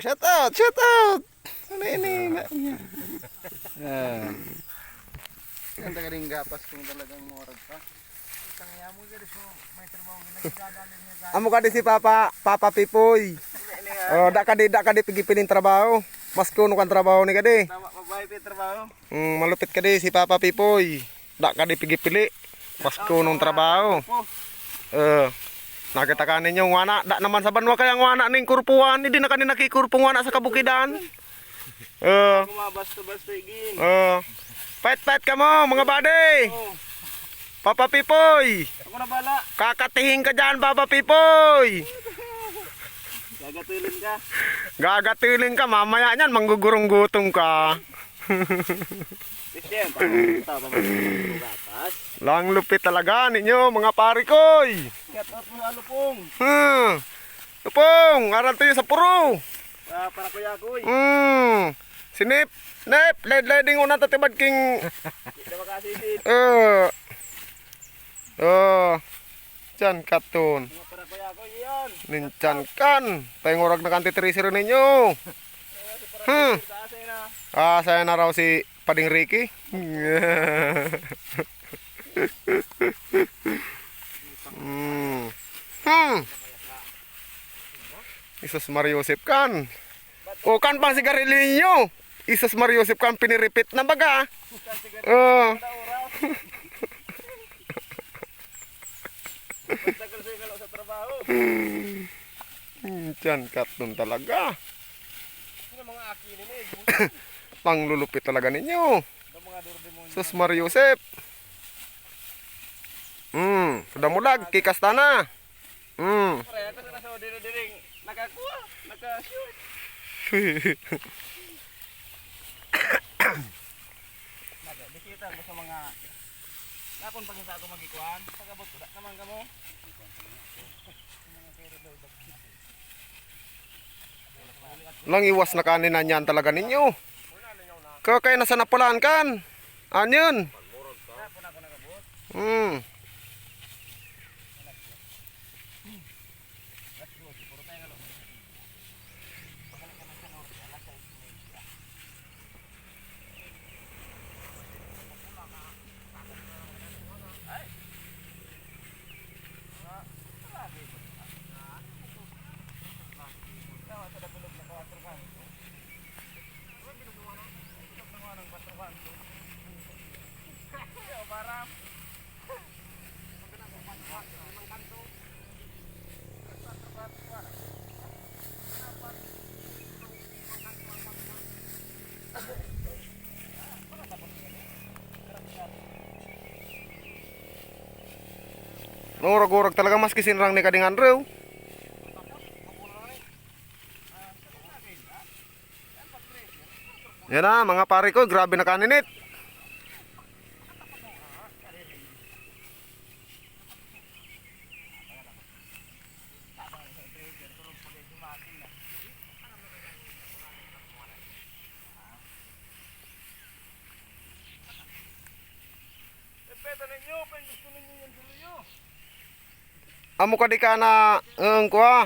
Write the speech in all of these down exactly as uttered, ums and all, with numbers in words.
Shout out, shout out. Ano ini? Ah. Yan, taga rin gapas kung talagang morag pa. Amo kadi si Papa, Papa Pipoy. Oh, da kadi, da kadi pigipiling trabaho. Mas kuno kan trabaho ni kadi. Tama, mabait yung trabaho. Mm, malupit kadi si Papa Pipoy. Da kadi pigipili. Mas kunong trabaho. Eh, nakita ka ninyo, ngwana, da naman sa banwa kaya ngwana ning kurpuan, hindi na kani nakikurpo ngwana sa kabukidan. Eh, Mga basta-basta igin. eh, pait-pait ka mo, mga buddy. Oh, Papa Pipoy, ako na bala. Kakatihin ka dyan, Papa Pipoy. Gagatulan ka. Gagatulan ka, mamaya niyan, manggugurong-gutom ka. Christian, tama, tama, tama, gatas. Lang lupit talaga ninyo, mga pare koy. Shout out mo sa Lupong. Hmm. Lupong, aral tayo sa puro. Ah, para Kuya Koy. Hmm. Si Nip, Nip, led-, leding una tatibad king. Hindi na makasipit. Eh. Oh. Diyan, katon. Mga para Kuya Koy, yan. Ninchan kan. Pangurag na kan titriser ninyo. Hmm. Taas ay na. Ah, saya na raw si Pading Ricky. Hmm. Hmm. Jesus Maria Joseph kan. O, kan pang sigarilyo. Jesus Maria Joseph kan piniripit na baga. Oh. Tagal sa galaw sa trabaho. Hmm, tiyan, katon talaga. Yung mga aki nila eh. Panglulupit talaga ninyo. Yung mga duro demonyo. Sus Maria Joseph. Hmm, sudah mulag, kikas ta na. Hmm. Pre, ako na sa diri-diring nakakuha, naka-shoot. Naga, bisita ko sa mga napon pag sa ako magikuan, pag-abot ko, da naman kamo. Lang iwas na kanin na niyan talaga ninyo. Kaya, kaya nasa napulaan kan. Anyan. Hmm. Nurag-urag talaga maski sinrang ni Kading Andrew. Yan na, mga pare ko, grabe na kaninit. Respeto ninyo, kung gusto ninyo yan sa luyo. Amo ka di ka na, ang kuha.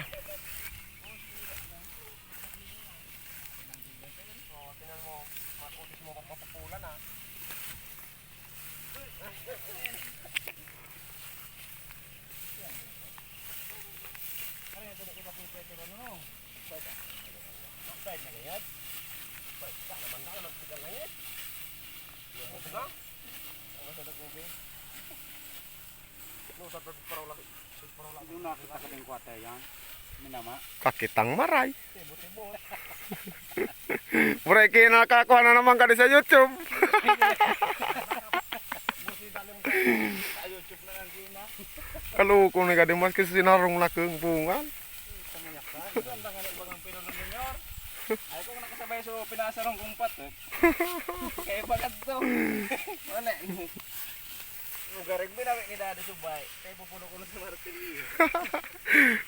Yung nakita ko yung kwata yan. Minama. Kakitang maray. Tibot-tibot. Murag kaya nakakuha na naman ka di sa YouTube. Busi dalim ka. Sa YouTube na lang, di na. Kaloko ni ka di, maski sinarong na kang bungan. Pamayak ka. Ang tangan ng ibang pilo ng Junior. Ay, kung nakasabay so pinasarong kong pat, eh. Kaya bagad to. Wala. Lugarig binawi ni Daddy Subay. Kaya pupuno ko na sa martilyo.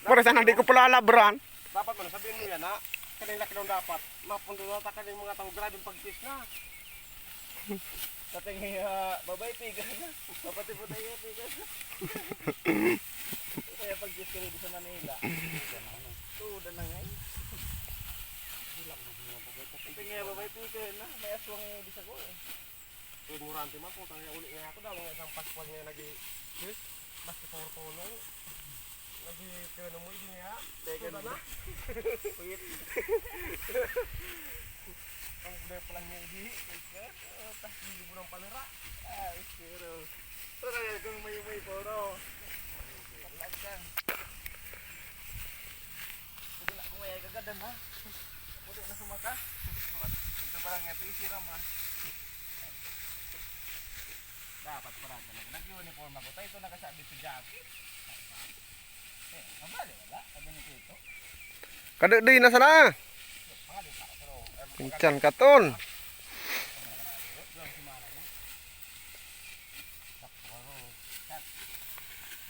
Para sana di ko pala alabran. Dapat man, sabihin mo yan, ha? Kanina kinong dapat. Mapundo na ta kaning mga tao. Grabe yung pagtis na. Sa tingin, ah, babay, pigan na. Papati po tayo, pigan na. Kaya pagtis ka rin sa Manila. Tuda na nga eh. Tingnan mo, may ticket na, may aswang yung bisa ko eh. Ignorante man, putang ina, uli nga ako daw, mga isang Pascual nga nag-, eh, mas ipurpuno. Nag-, kaya na mo, hindi nga. Teka na. Wait. Ang problema pala niya, hindi. Teka, ah, tas hindi mo nang panira. Ah, pero, pero kaya kung may, may puro. Patlag ka. Pwede na kung may kagadan, ha? Pwede na sumaka. Ito pa lang nga, ito isiram, ha? Dapat pala talaga. Nag-uniform ako. Tayo ito nakasabi sa jacket. Eh, ang bali, wala. Sabi ni Tito. Kadagday na sana. Bali pa, pero, eh, Pinchan katon. Yung simana niya. Sakto ako.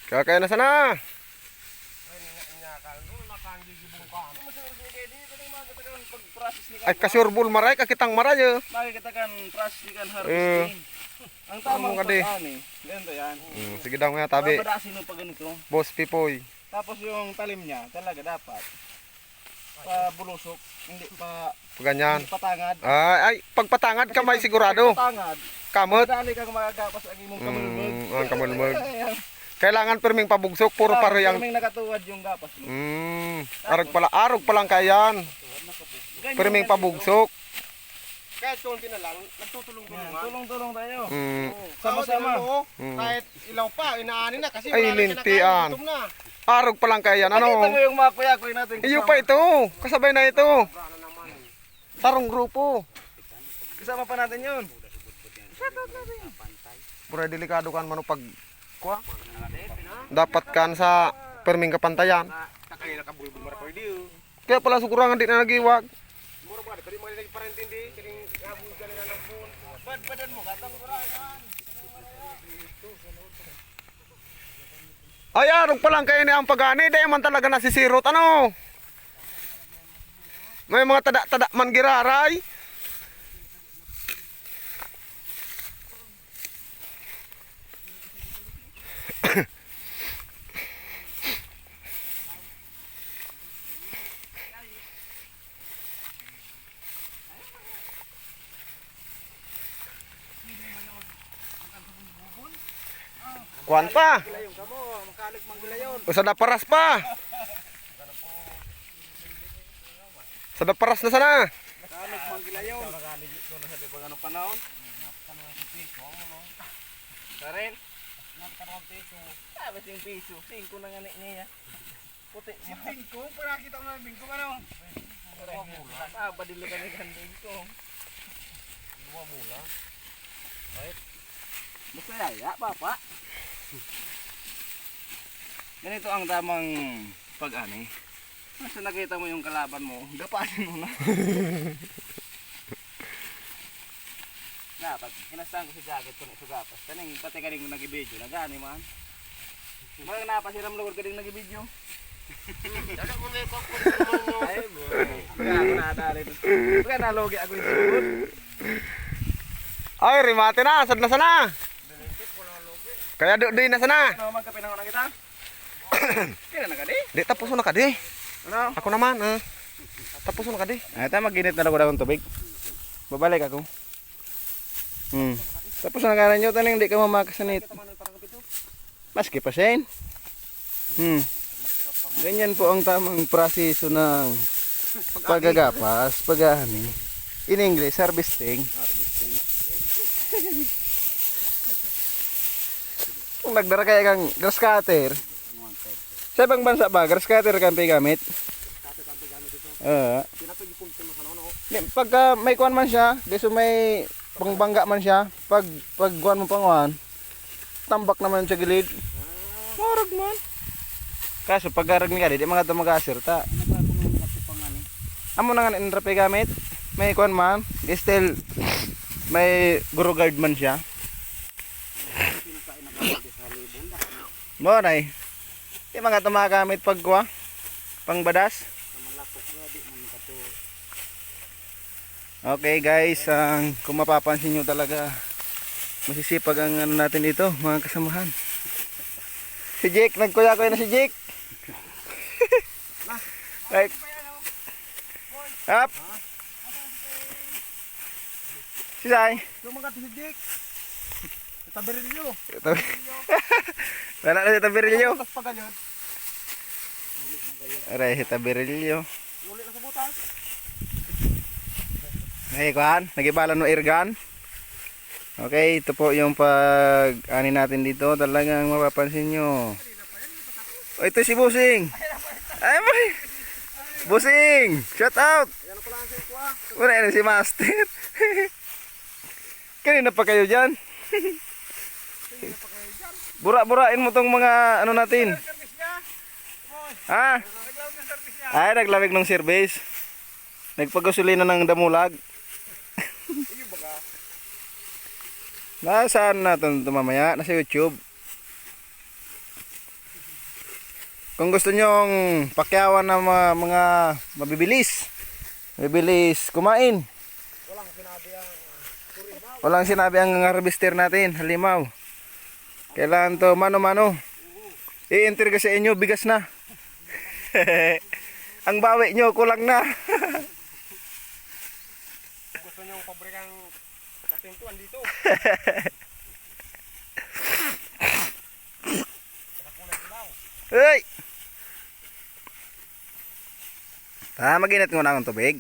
Kakaya na sana. Ay, nga, nga, ka, ano, nakangigibong ka. Ano, mas, mas, hindi, hindi, hindi, mga katagang pag-process ni Ay, Kano. Kasurbol maray, kakitang maray, eh. Makikita kan process ni kan harvesting. Eh. Ang tamang Ano ka di? Pag-ani, ganito yan. Hmm, sige daw nga, tabi. Babadasin mo pa ganito. Boss Pipoy. Tapos yung talim niya, talaga dapat pabulusok, hindi pa, Ganyan. Hindi patangad. Ah, ay, pagpatangad ka Kasi may pag sigurado. Patangad, Kamot. Dali kang magagapas ang imong kamulmog. Mm, ang kamulmog. Ayan. Kailangan pirming pabugsok, puro Kailangan parehang pirming nakatuwad yung gapas mo. Mm, arog pala, arog pa lang kaya yan. Ganyan Pirming yan, pabugsok. Kahit konti na lang, nagtutulong-tulungan. Yan, tulong-tulong tayo. Mm. Oo. Sama-sama. Tingnan mo, oh, Mm. kahit ilaw pa, inaani na kasi Ay, wala na lintian. Kinakain, gutom na. Arog pa lang kaya yan, ano? Nakita mo yung mga kuya-kuya natin Iyo kasama? Pa ito, kasabay na ito. Sobra na naman. Sarong grupo. Kasama pa natin yun. Shoutout natin. Pura delikado kan mano pag kuha. Dapat kan sa perming kapantayan. Kaya pala sigurangan di na nagiwag. Mura ba, kadi mga nagparentindi, kadi abog ka nila ng phone. Badbadan mo, katang kurangan. Ay, arog pa lang kayo ni ang pagani, dahil man talaga nasisirot, ano? May mga tada-tada man giraray. Kuan pa. Usa na paras pa. Usa na paras na sana. Kalag manggilayon. Ito na sa bibang ano panahon. Karen? Sabi sing piso, singko na nga ni niya. Puti. Si Bingkong, panakita mo na Bingkong, ano? Taba, dili ka ni kan Bingkong. Dua mula. Right? Basta yaya, papa. Ganito ang tamang pag-ani. Basta nakita mo yung kalaban mo, gapasin mo na. Dapat, kinastahan ko si jacket ko na sugapas. Taning, pati ka rin nag-video, nagani man. Mga napasiram lugod ka din nag-video. Dala mo na yung pagpunta mo. Ay, boy. Wala ako nadali. Wala nalugi ako yung sipon. Ay, rimate na. Sad na sana. Kaya do, di na sana. Ano, magkapinangon na kita? Kaya na ka di? Di, tapos na ka di. Ano? Ako naman, ah. Tapos na ka di. Ah, ito, mag-init na lang ako ng tubig. Babalik ako. Hmm. Tapos na ka na nyo, taning di ka mamakasanit. Maski pa, Shane. Hmm. Ganyan po ang tamang proseso ng paggagapas, pag-aani. In English, harvesting. Kung nagdara kaya kang grass cutter, sa ibang bansa ba, grass cutter kan pigamit? Oo. Di, pagka may kuwan man siya, di so may pangbangga man siya, pag, pag kuwan mo panguhan, tambak naman sa gilid. Marag man. Kaso pag arag ni kadi, di mga tumagasir ta. Amo na nga ni Inra pigamit. May kuwan man, di still may gurugard man siya. Mo na eh. Di mga tumagamit pag kuwa, pangbadas. Okay guys, ang, kung mapapansin nyo talaga, masisipag ang ano natin dito, mga kasamahan. Si Jake, nagkuya-kuya na si Jake. Right. Up. Sisay? Yung mga tihidik. Taberilyo. Wala na si Taberilyo. Tapos pagayon. Aray, si Taberilyo. Uli na sa butas. Hey, kuhan, nagibala no air gun. Okay, ito po yung pag-ani natin dito. Talagang mapapansin nyo. Oh, ito si Busing. Ay, may. Busing, shout out. Ayan pala ang siko ah. Wala na si Master. Kanina pa kayo dyan. Bura-burain mo tong mga ano natin. Service niya. Ha? Naglaw ng service niya. Ay, naglawig ng service. Nagpagasolina ng damulag. Iyo baga. Nasaan natin ito mamaya? Nasa YouTube. Kung gusto nyong pakyawan ng mga, mga mabibilis, mabibilis kumain. Walang sinabi ang Walang sinabi ang harvester natin, halimaw. Kailangan to mano-mano. I-enter ka sa inyo, bigas na. Ang bawi nyo, kulang na. Gusto niyong pabrikang kapintuan dito. Hey! Ah, mag-init muna akong tubig.